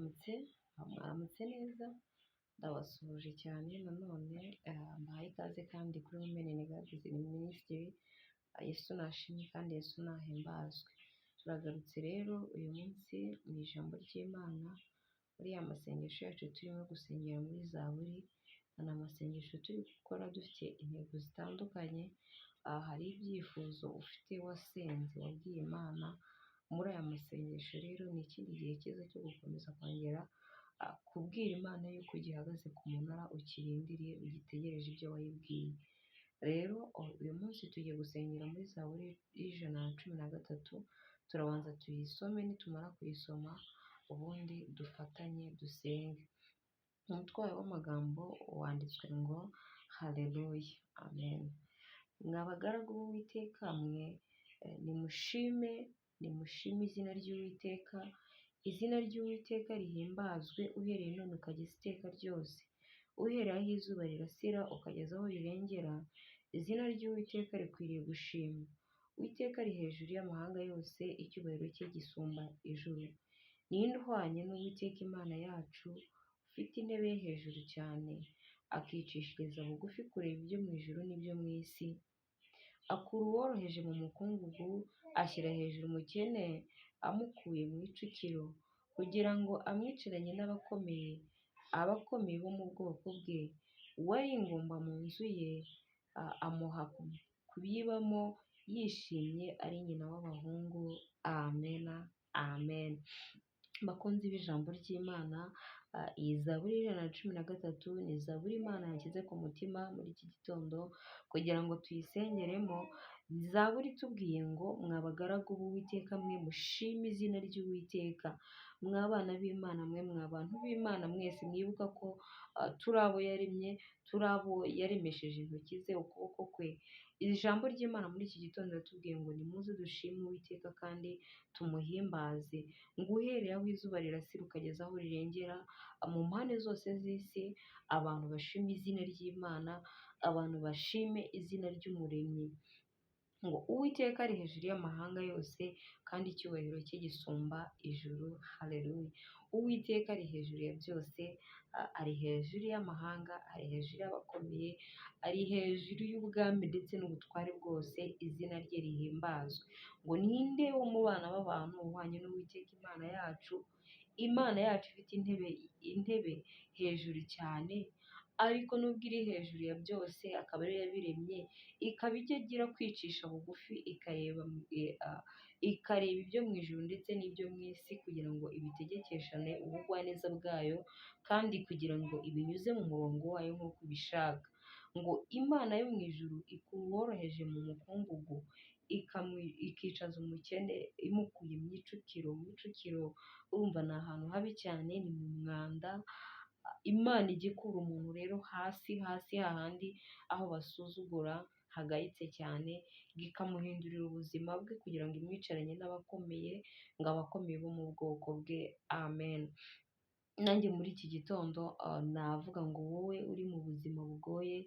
Mwaramutse, mwaramutse neza, ndabasuhuje cyane nanone mbahaye ikaze kandi kuri Women in God Ministry. Yesu nashimwe kandi Yesu nahimbazwe. Turagarutse rero uyu munsi mu ijambo ry'Imana, muri ya masengesho yacu turimo gusengera muri Zaburi. Ni amasengesho turi gukora dufite intego zitandukanye. Hari ibyifuzo ufite wasenze wabwiye Imana. Muri aya masengesho rero ni ikindi gihe cyiza cyo gukomeza kongera kubwira Imana yuko ugihagaze ku munara, ukirindiriye, ugitegereje ibyo wayibwiye. Rero uyu munsi tugiye gusengera muri Zaburi y'113, turabanza tuyisome, nitumara kuyisoma ubundi dufatanye dusenge. Umutwaro w'amagambo wanditswe ngo haleluya, amen. Mwa bagaragu b'Uwiteka mwe, nimushime, nimushime izina ry'Uwiteka, izina ry'Uwiteka rihimbazwe uhereye none ukageza iteka ryose. Uhereye aho izuba rirasira ukageza aho rirengera, izina ry'Uwiteka rikwiriye gushimwa. Uwiteka ari hejuru y'amahanga yose, icyubahiro cye gisumba ijuru. Ninde uhwanye n'Uwiteka Imana yacu, ufite intebe ye hejuru cyane, akicishiriza bugufi kureba ibyo mu ijuru n'ibyo mu isi? Akura uworoheje mu mukungugu, ashyira hejuru umukene amukuye mu icukiro, kugira ngo amwicaranye n'abakomeye, abakomeye bo mu bwoko bwe. Uwari ingumba mu nzu ye, amuha kuyibamo yishimye, ari nyina w'abahungu. Amena, amen. Bakunzi b'ijambo ry'Imana, iyi Zaburi y'113 ni Zaburi Imana yashyize ku mutima muri iki gitondo kugira ngo tuyisengeremo. Zaburi itubwiye ngo mwa bagaragu b'Uwiteka mwe, mushime izina ry'Uwiteka. Mwa bana b'Imana mwe, mwa bantu b'Imana mwese, mwibuka ko turi abo yaremye, turi abo yaremesheje intoki ze, ukuboko kwe. Iri jambo ry'Imana muri iki gitondo riratubwiye ngo nimuze dushime Uwiteka kandi tumuhimbaze. Ngo uhereye aho izuba rirasira ukageza aho rirengera, mu mpande zose z'isi, abantu bashime izina ry'Imana, abantu bashime izina ry'Umuremyi. Ngo Uwiteka ari hejuru y'amahanga yose, kandi icyubahiro cye gisumba ijuru. Haleluya. Uwiteka ari hejuru ya byose, ari hejuru y'amahanga, ari hejuru y'abakomeye, ari hejuru y'ubwami ndetse n'ubutware bwose, izina rye rihimbazwe. Ngo ninde wo mu bana b'abantu uhwanye n'Uwiteka Imana yacu, Imana yacu ifite intebe hejuru cyane, ariko nubwo iri hejuru ya byose akaba ariyo yabiremye, ikaba ijya igira kwicisha bugufi, ikareba ibyo mu ijuru ndetse n'ibyo mu isi, kugira ngo ibitegekeshane ubugwaneza bwayo, kandi kugira ngo ibinyuze mu murongo wayo nk'uko ibishaka. Ngo Imana yo mu ijuru ikura uworoheje mu mukungugu, ikicaza umukene imukuye mu icukiro. Mu icukiro urumva ni ahantu habi cyane, ni mu mwanda. Imana ijya ikura umuntu rero hasi hasi hahandi aho basuzugura hagayitse cyane, ikamuhindurira ubuzima bwe kugira ngo imwicaranye n'abakomeye, ngo abakomeye bo mu bwoko bwe. Amen. Nanjye muri iki gitondo navuga ngo wowe uri mu buzima bugoye,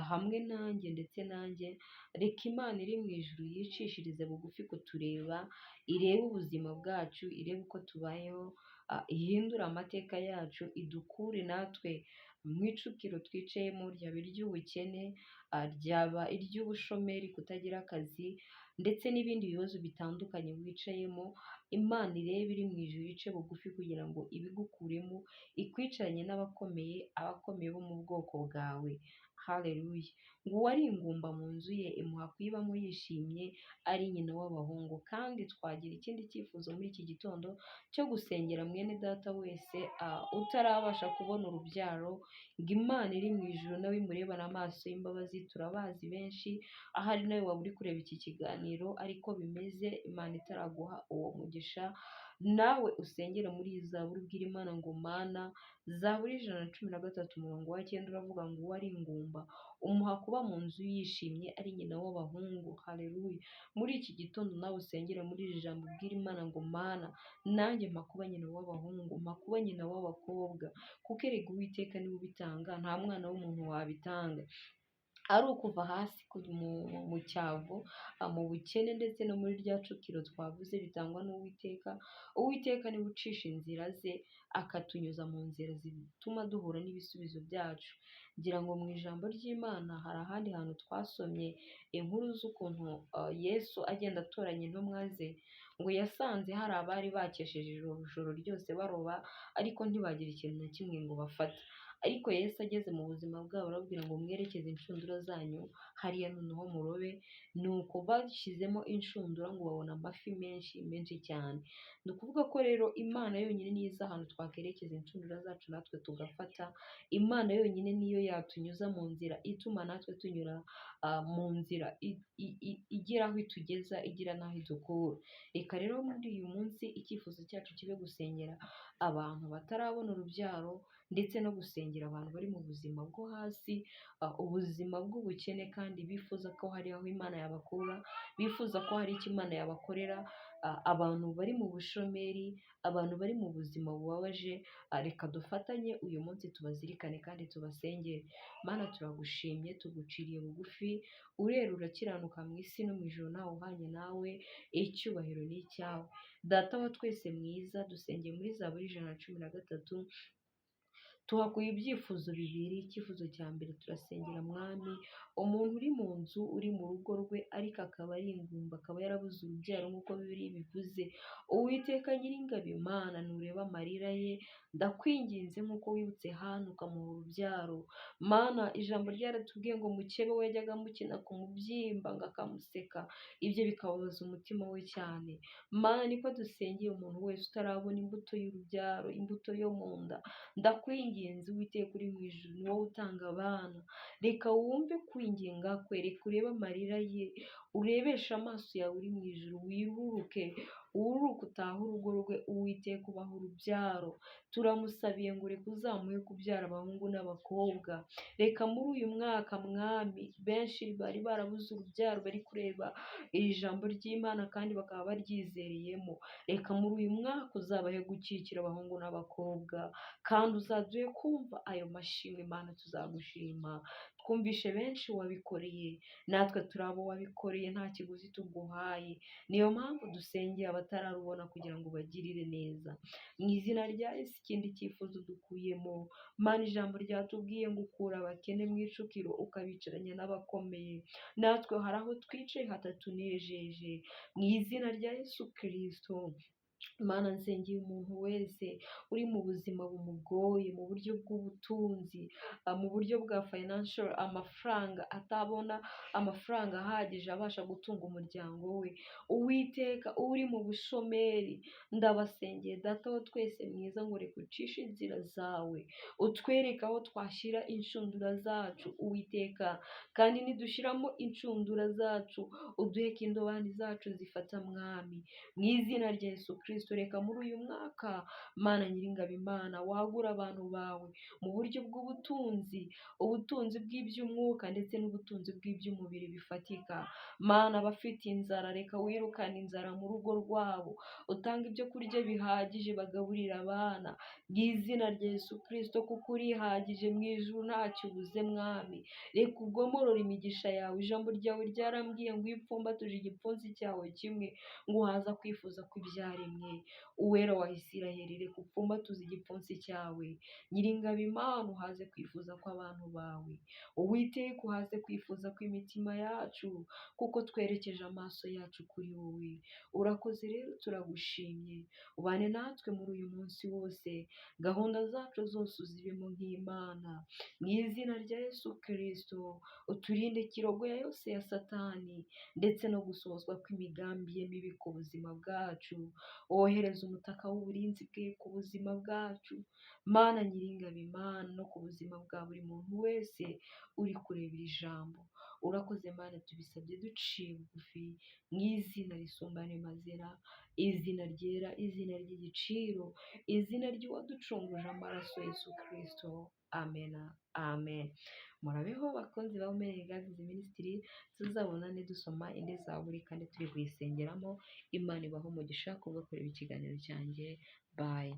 hamwe nanjye ndetse nanjye, reka Imana iri mu ijuru yicishirize bugufi kutureba, irebe ubuzima bwacu, irebe uko tubayeho, ihindure amateka yacu, idukure natwe mu icukiro twicayemo, ryaba iry'ubukene, ryaba iry'ubushomeri, kutagira akazi, ndetse n'ibindi bibazo bitandukanye wicayemo. Imana irebe iri mu ijuru ice bugufi kugira ngo ibigukuremo, ikwicaranye n'abakomeye, abakomeye bo mu bwoko bwawe. Haleluya. Ngo uwari ingumba mu nzu ye imuha kuyibamo yishimye, ari nyina w'abahungu. Kandi twagira ikindi cyifuzo muri iki gitondo cyo gusengera mwene data wese utarabasha kubona urubyaro, ngo Imana iri mu ijuru nawe imurebane amaso y'imbabazi. Turabazi benshi, ahari nawe waba uri kureba iki kiganiro ariko bimeze, Imana itaraguha uwo mugisha, nawe usengere muri iyi Zaburi ubwira Imana ngo Mana, Zaburi 113 umurongo wa 9 uravuga ngo uwari ingumba umuha kuba mu nzu yishimye, ari nyina w'abahungu. Haleluya. Muri iki gitondo nawe usengere muri iri jambo ubwira Imana ngo Mana, nanjye mpa kuba nyina w'abahungu, mpa kuba nyina w'abakobwa, kuko erega Uwiteka niwe ubitanga, nta mwana w'umuntu wabitanga. Ari ukuva hasi mu cyavu, mu bukene ndetse no muri rya cukiro twavuze bitangwa n'Uwiteka. Uwiteka niwe ucisha inzira ze akatunyuza mu nzira zituma duhura n'ibisubizo byacu. Ngira ngo mu ijambo ry'Imana hari ahandi hantu twasomye inkuru z'ukuntu Yesu agenda atoranya intumwa ze, ngo yasanze hari abari bakesheje ijoro ryose baroba ariko ntibagira ikintu na kimwe ngo bafate. Ariko Yesu ageze mu buzima bwabo arababwira ngo mwerekeze inshundura zanyu hariya noneho murobe, nuko bashyizemo inshundura ngo babona amafi menshi menshi cyane. Ni ukuvuga ko rero Imana yonyine niyo izi ahantu twakwerekeza inshundura zacu natwe tugafata, Imana yonyine niyo yatunyuza mu nzira ituma natwe tunyura mu nzira igira aho itugeza, igira n'aho idukura. Reka rero muri uyu munsi icyifuzo cyacu kibe gusengera abantu batarabona urubyaro ndetse no gusengera abantu bari mu buzima bwo hasi, ubuzima bw'ubukene kandi bifuza ko hari aho Imana yabakura, bifuza ko hari icyo Imana yabakorera, abantu bari mu bushomeri, abantu bari mu buzima bubabaje, reka dufatanye uyu munsi tubazirikane kandi tubasengere. Mana turagushimye, tuguciriye bugufi, urera urakiranuka mu isi no mu ijuru ntawe uhwanye nawe, icyubahiro ni icyawe. Data wa twese mwiza, dusengeye muri Zaburi 113, tuhakuye ibyifuzo bibiri. Icyifuzo cya mbere turasengera Mwami, umuntu uri mu nzu, uri mu rugo rwe ariko akaba ari ingumba, akaba yarabuze urubyaro nk'uko Bibiliya ibivuze. Uwiteka Nyiringabo Imana ntureba amarira ye, ndakwinginze nk'uko wibutse Hana ukamuha urubyaro. Mana, ijambo ryaratubwiye ngo mukebe we yajyaga amukina ku mubyimba ngo akamuseka, ibyo bikababaza umutima we cyane. Mana, niko dusengeye umuntu wese utarabona imbuto y'urubyaro, imbuto yo mu nda, ndakwinginze Uwiteka uri mu ijuru, ni wowe utanga abana, reka wumve kwinginga kwe, reka urebe amarira ye, urebeshe amaso yawe uri mu ijuru, wiruruke, wururuke utahe urugo rwe, Uwiteka ubaha urubyaro. Turamusabiye ngo reka uzamuhe kubyara abahungu n'abakobwa. Reka muri uyu mwaka Mwami, benshi bari barabuze urubyaro bari kureba iri jambo ry'Imana kandi bakaba baryizereyemo, reka muri uyu mwaka uzabahe gukikira abahungu n'abakobwa, kandi uzaduhe kumva ayo mashimwe. Imana tuzagushima, twumvishe benshi wabikoreye, natwe turi abo wabikoreye nta kiguzi tuguhaye. Niyo mpamvu dusengeye abatararubona kugira ngo ubagirire neza. Mu izina rya Yesu, ikindi cyifuzo dukuyemo, Mana, ijambo ryatubwiye ngo ukura abakene mu icukiro ukabicaranya n'abakomeye. Natwe hari aho twicaye hatatunejeje. Mu izina rya Yesu Kristo, Mana, nsengeye umuntu wese uri mu buzima bumugoye, mu buryo bw'ubutunzi, mu buryo bwa financial, amafaranga atabona amafaranga ahagije abasha gutunga umuryango we. Uwiteka, uri mu bushomeri, ndabasengeye Data wa twese mwiza ngo reka ucishe inzira zawe, utwereke aho twashyira inshundura zacu, Uwiteka, kandi nidushyiramo inshundura zacu, uduhe ko indobani zacu zifata Mwami. Mu izina rya Yesu Kristo, reka muri uyu mwaka, Mana Nyiringabo Imana, wagura abantu bawe mu buryo bw'ubutunzi, ubutunzi bw'iby'umwuka ndetse n'ubutunzi bw'iby'umubiri bifatika. Mana, abafite inzara, reka wirukane inzara mu rugo rwabo, utange ibyo kurya bihagije bagaburira abana. Mu izina rya Yesu Kristo, kuko urihagije mu ijuru ntacyo ubuze Mwami. Reka ugomorore imigisha yawe. Ijambo ryawe ryarambwiye ngo iyo upfumbatuje igipfunsi cyawe kimwe, ngo uhaza kwifuza kw'ibyaremwe. Uwera wa Isiraheli, reka upfumbatuze igipfunsi cyawe. Nyiringabo Imana, uhaze kwifuza kw'abantu bawe. Uwiteka, uhaze kwifuza kw'imitima yacu, kuko twerekeje amaso yacu kuri wowe. Urakoze rero, turagushimye. Ubane natwe muri uyu munsi wose, gahunda zacu zose uzibemo nk'Imana. Mu izina rya Yesu Kristo, uturinde kirogoya yose ya Satani ndetse no gusohozwa kw'imigambi ye mibi ku buzima bwacu. Wohereze umutaka w'uburinzi bwe ku buzima bwacu, Mana Nyiringabo Imana, no ku buzima bwa buri muntu wese uri kureba iri jambo. Urakoze Mana, tubisabye duciye bugufi mu izina risumba andi mazina, izina ryera, izina ry'igiciro, izina ry'uwaducunguje amaraso Yesu Kristo. Amena, amen. Murabeho bakunzi ba Women in God's Ministry, tuzabonane dusoma indi zaburi kandi turi kuyisengeramo. Imana ibahe umugisha kubwo kureba ikiganiro cyanjye. Bye.